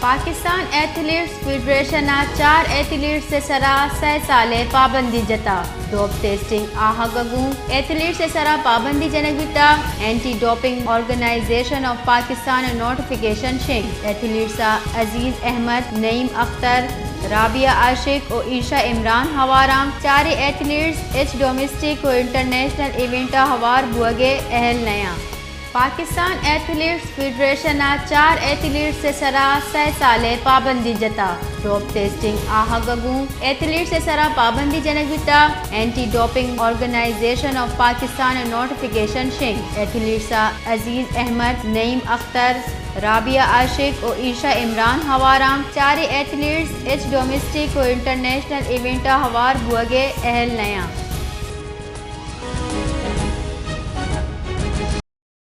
Pakistan athletes federation ءَ چار ایتھلیٹس ءِ سرا سئے سال ءِ پابندی جتا۔ ڈوپ ٹیسٹنگ آہگ ءَ گوں ایتھلیٹس ءِ سرا پابندی جنگ بیتا۔ Anti doping organization of Pakistan ءِ نوٹیفکیشن شنگ۔ ایتھلیٹس ءَ عزیز احمد، نعیم اختر، رابعہ عاشق ءُ عیشا عمران ہوار آں۔ چاریں ایتھلیٹس ہچ ڈومیسٹک ءُ انٹرنیشنل ایونٹ ءَ ہوار بوگ ءِ اہل نہ آں۔ پاکستان ایتھلیٹس فیڈریشن ءَ چار ایتھلیٹس ءِ سرا سئے سال ءِ پابندی جتا۔ ڈوپ ٹیسٹنگ آہگ ءَ گوں ایتھلیٹس ءِ سرا پابندی جنگ بیتا۔ Anti doping organization of Pakistan ءِ نوٹیفکیشن شنگ۔ ایتھلیٹس ءَ عزیز احمد، نعیم اختر، رابعہ عاشق ءُ عیشا عمران ہوار آں۔ چاریں ایتھلیٹس ہچ ڈومیسٹک ءُ انٹرنیشنل ایونٹ ءَ ہوار بوگ ءِ اہل نہ آں۔